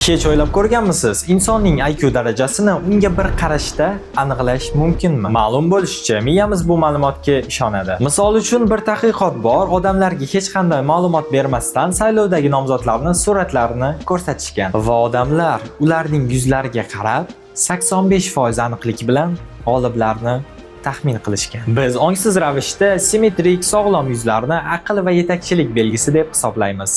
Hech o'ylab ko'rganmisiz? Insonning IQ darajasini unga bir qarashda aniqlash mumkinmi? Ma'lum bo'lishicha, miyamiz bu ma'lumotga ishonadi. Misol uchun, bir tadqiqot bor, odamlarga hech qanday ma'lumot bermasdan saylovdagi nomzodlarning suratlarini ko'rsatishgan va odamlar ularning yuzlariga qarab 85% aniqlik bilan g'oliblarni taxmin qilishgan. Biz ongsiz ravishda simmetrik, sog'lom yuzlarni aql va yetakchilik belgisi deb hisoblaymiz.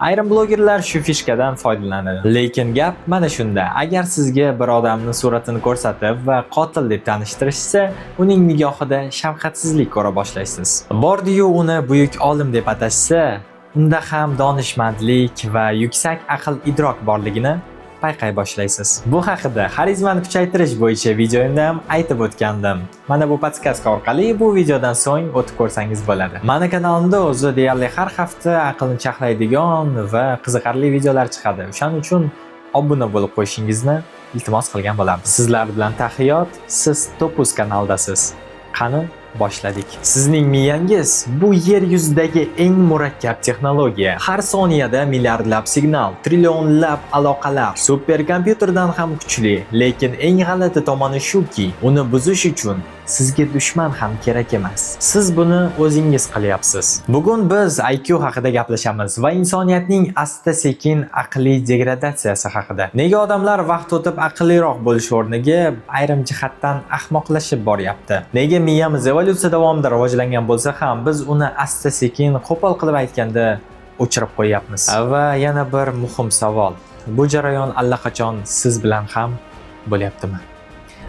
Ayrim blogerlar shu фишка dan foydalanadi. Lekin gap mana shunda. Agar sizga bir odamni suratini ko'rsatib va qotil deb tanishtirishsa, uning nigohida shafqatsizlik ko'ra boshlaysiz. Bordi-yu uni buyuk olim deb atashsa, unda ham donishmandlik va yuksak aql idrok borligini payqay boshlaysiz. Bu haqida xarizmani kuchaytirish bo'yicha videoimda ham aytib o'tgandim. Mana bu подсказка orqali bu videodan so'ng o'tib ko'rsangiz bo'ladi. Mani kanalimda o'zi deyarli har hafta aqlni charxlaydigan va qiziqarli videolar chiqadi. O'shaning uchun obuna bo'lib qo'yishingizni iltimos qilgan bo'lardim. Sizlar bilan Tahiyot, siz Topuz kanalidasiz. Qani, boshladik. Sizning miyangiz bu yer yuzidagi eng murakkab texnologiya. Har soniyada milliardlab signal, trillionlab aloqalar, superkompyuterdan ham kuchli. Lekin eng g'alati tomoni shuki, uni buzish uchun sizga dushman ham kerak emas. Siz buni o'zingiz qilyapsiz. Bugun biz IQ haqida gaplashamiz va insoniyatning asta-sekin aqliy degradatsiyasi haqida. Nega odamlar vaqt o'tib aqlliroq bo'lish o'rniga ayrim jihatdan ahmoqlashib boryapti? Nega miyamiz evolyutsiya davomida rivojlangan bo'lsa ham, biz uni asta-sekin, qo'pol qilib aytganda, o'chirib qo'yyapmiz? Va yana bir muhim savol. Bu jarayon allaqachon siz bilan ham bo'lyaptimi?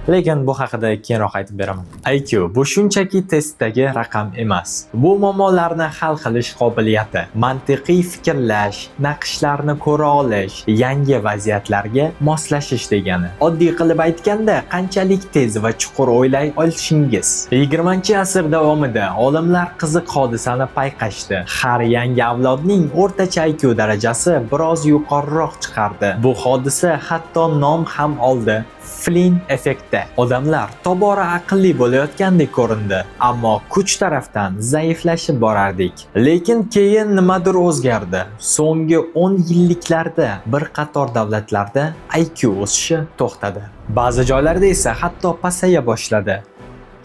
Lekin bu haqida keyinroq aytib beraman. IQ bu shunchaki testdagi raqam emas. Bu muammolarni hal qilish qobiliyati, mantiqiy fikrlash, naqshlarni ko'ra olish, yangi vaziyatlarga moslashish degani. Oddiy qilib aytganda, qanchalik tez va chuqur o'ylay olishingiz. 20-asr davomida olimlar qiziq hodisani payqashdi. Har yangi avlodning o'rtacha IQ darajasi biroz yuqoriroq chiqardi. Bu hodisa hatto nom ham oldi: Flynn effekti. Odamlar tobora aqlli bo'layotgandek ko'rindi, ammo kuch tarafdan zaiflashib borardik. Lekin keyin nimadir o'zgardi. So'nggi 10 yilliklarda bir qator davlatlarda IQ o'sishi to'xtadi. Ba'zi joylarda esa hatto pasaya boshladi.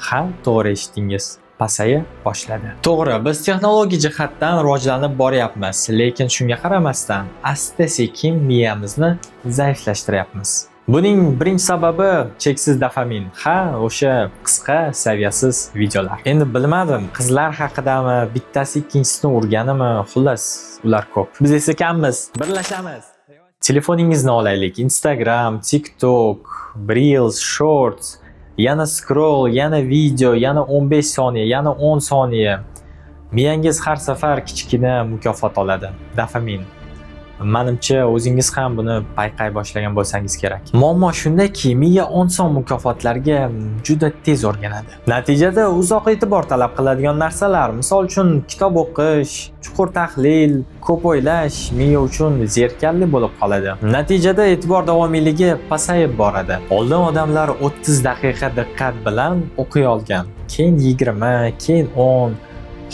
Ha, to'g'ri eshitdingiz. Pasaya boshladi. To'g'ri, biz texnologiya jihatdan rivojlanib boryapmiz, lekin shunga qaramasdan asta-sekin miyamizni zaiflashtiryapmiz. Buning birinchi sababi cheksiz dopamin. Ha, o'sha qisqa, saviyasiz videolar. Endi bilmadim, qizlar haqidami, bittasi ikkinchisini urganimi, xullas, ular ko'p. Biz esa kammiz. Birlashamiz. Telefoningizni olaylik. Instagram, TikTok, Reels, Shorts, yana scroll, yana video, yana 15 soniya, yana 10 soniya. Miyangiz har safar kichkina mukofot oladi. Dopamin. Manimcha, o'zingiz ham buni payqay boshlagan bo'lsangiz kerak. Muammo shundaki, miya oson mukofotlarga juda tez o'rganadi. Natijada uzoq e'tibor talab qiladigan narsalar, misol uchun kitob o'qish, chuqur tahlil, ko'p o'ylash miya uchun zerikarli bo'lib qoladi. Natijada e'tibor davomiyligi pasayib boradi. Oldin odamlar 30 daqiqa diqqat bilan o'qiy olgan, keyin 20, keyin 10.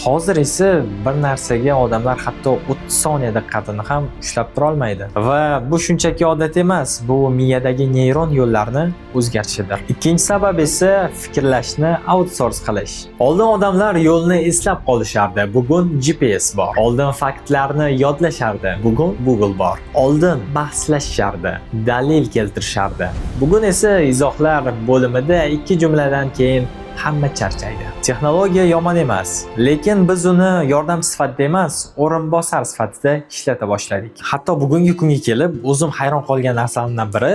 Hozir esa bir narsaga odamlar hatto 30 soniya diqqatini ham ushlab tura olmaydi. Va bu shunchaki odat emas, bu miyadagi neyron yo'llarni o'zgarishidir. Ikkinchi sabab esa fikrlashni outsource qilish. Oldin odamlar yo'lni eslab qolishardi, bugun GPS bor. Oldin faktlarni yodlashardi, bugun Google bor. Oldin bahslashishardi, dalil keltirishardi. Bugun esa izohlar bo'limida ikki jumladan keyin hamma charchaydi. Texnologiya yomon emas, lekin biz uni yordam sifatida emas, o'rinbosar sifatida ishlata boshladik. Hatto bugungi kunga kelib o'zim hayron qolgan narsamdan biri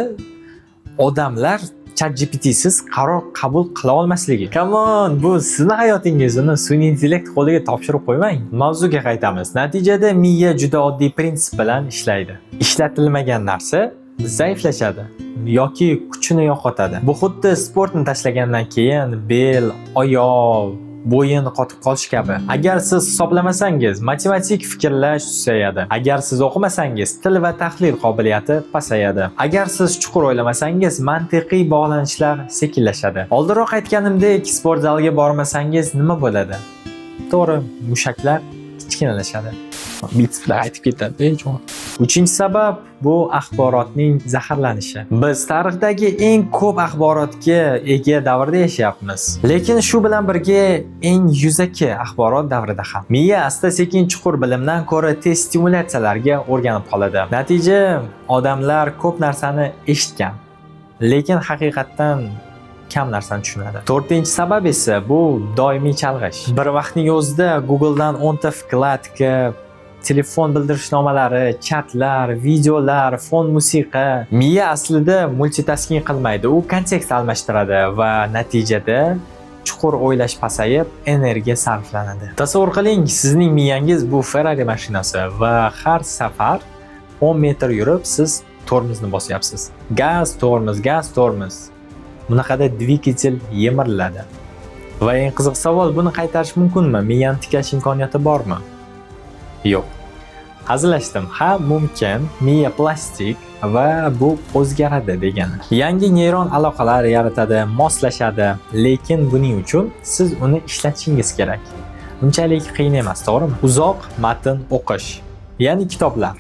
odamlar ChatGPTsiz qaror qabul qila olmasligi. Come on, bu sizni hayotingiz, uni sun'iy intellekt qo'liga topshirib qo'ymang. Mavzuga qaytamiz. Natijada miya juda oddiy prinsip bilan ishlaydi. Ishlatilmagan narsa zaiflashadi yoki kuchini yo'qotadi. Bu xuddi sportni tashlagandan keyin bel, oyoq, bo'yin qotib qolish kabi. Agar siz hisoblamasangiz, matematik fikrlash susayadi. Agar siz o'qimasangiz, til va tahlil qobiliyati pasayadi. Agar siz chuqur o'ylamasangiz, mantiqiy bog'lanishlar sekinlashadi. Oldinroq aytganimdek, sport zaliga bormasangiz nima bo'ladi? To'g'ri, mushaklar kichkinalashadi. Bitslar aytib ketadi. Uchinchi sabab bu axborotning zaharlanishi. Biz tarixdagi eng ko'p axborotga ega davrda yashayapmiz. Lekin shu bilan birga eng yuzaki axborot davrida ham. Miya asta-sekin chuqur bilimdan ko'ra tez stimulyatsiyalarga o'rganib qoladi. Natija, odamlar ko'p narsani eshitgan, lekin haqiqatdan kam narsani tushunadi. To'rtinchi sabab esa bu doimiy chalg'ish. Bir vaqtning o'zida Google'dan 10 ta вкладка, telefon bildirishnomalari, chatlar, videolar, fon musiqa. Miya aslida multitasking qilmaydi, u kontekst almashtiradi va natijada chuqur o'ylash pasayib, energiya sarflanadi. Tasavvur qiling, sizning miyangiz bu Ferrari mashinasi va har safar 10 metr yurib siz tormozni bosyapsiz. Gaz, tormoz, gaz, tormoz. Bunaqada dvigatel yemiriladi. Va eng qiziq savol, buni qaytarish mumkinmi? Miyani tiklash imkoniyati bormi? Yo'q. Hazillashdim. Ha, mumkin. Miya plastik va bu o'zgaradi degani. Yangi neyron aloqalar yaratadi, moslashadi, lekin buning uchun siz uni ishlatishingiz kerak. Unchalik qiyin emas, to'g'rimi? Uzoq matn o'qish, ya'ni kitoblar.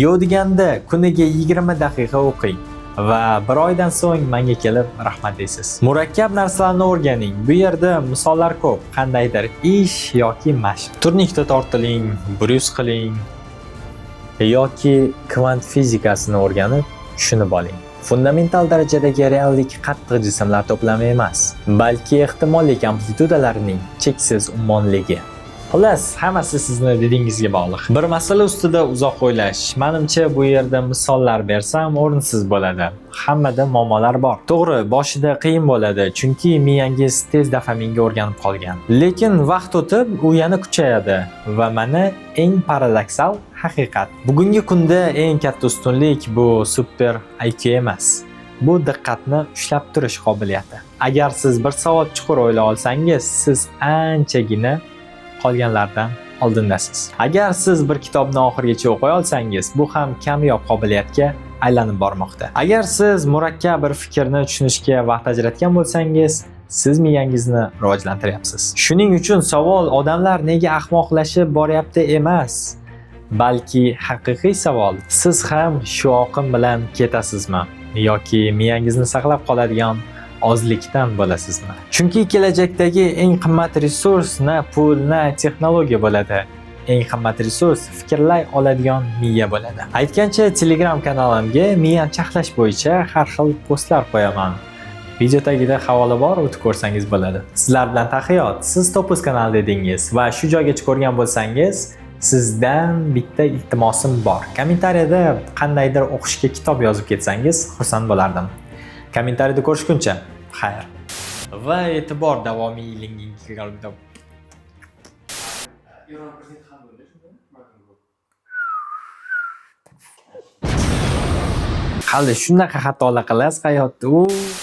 Yo'q deganda kuniga 20 daqiqa o'qing va bir oydan so'ng menga kelib rahmat deysiz. Murakkab narsalarni o'rganing. Bu yerda misollar ko'p. Qandaydir ish yoki mashq. Turnikda tortiling, bryus qiling yoki kvant fizikasini o'rganib, tushunib oling. Fundamental darajadagi reallik qattiq jismlar to'plami emas, balki ehtimollik amplitudalarining cheksiz ummonligi. Xullas, hammasi sizni didingizga bog'liq. Bir masala ustida uzoq o'ylash. Menimcha, bu yerda misollar bersam o'rinsiz bo'ladi. Hammada muammolar bor. To'g'ri, boshida qiyin bo'ladi, chunki miyangiz tez dopaminga o'rganib qolgan. Lekin vaqt o'tib, u yana kuchayadi va mana eng paradoksal haqiqat. Bugungi kunda eng katta ustunlik bu super IQ emas. Bu diqqatni ushlab turish qobiliyati. Agar siz bir soat chuqur o'ylay olsangiz, siz anchagina qolganlardan oldindasiz. Agar siz bir kitobni oxirigacha o'qiy olsangiz, bu ham kamyob qobiliyatga aylanib bormoqda. Agar siz murakkab bir fikrni tushunishga vaqt ajratgan bo'lsangiz, siz miyangizni rivojlantiryapsiz. Shuning uchun savol odamlar nega ahmoqlashib boryapti emas, balki haqiqiy savol: siz ham shu oqim bilan ketasizmi yoki miyangizni saqlab qoladigan ozlikdan bo'lasizmi? Chunki kelajakdagi eng qimmat resurs na pul, na texnologiya bo'ladi. Eng qimmat resurs fikrlay oladigan miya bo'ladi. Aytgancha, Telegram kanalimga miyani charxlash bo'yicha har xil postlar qo'yaman. Video tagida havola bor, o'tib ko'rsangiz bo'ladi. Sizlar bilan Tahiyot, siz Topuz kanalida edingiz va shu joygacha ko'rgan bo'lsangiz, sizdan bitta iltimosim bor. Kommentariyada qandaydir o'qishga kitob yozib ketsangiz, xursand bo'lardim. Kommentariyada ko'rishguncha, xayr. Va e'tibor davomiyligingizga Eron prezidenti ham bo'ldi shunda. Marhum. Hali shunaqa xatolar qilasiz hayotda. U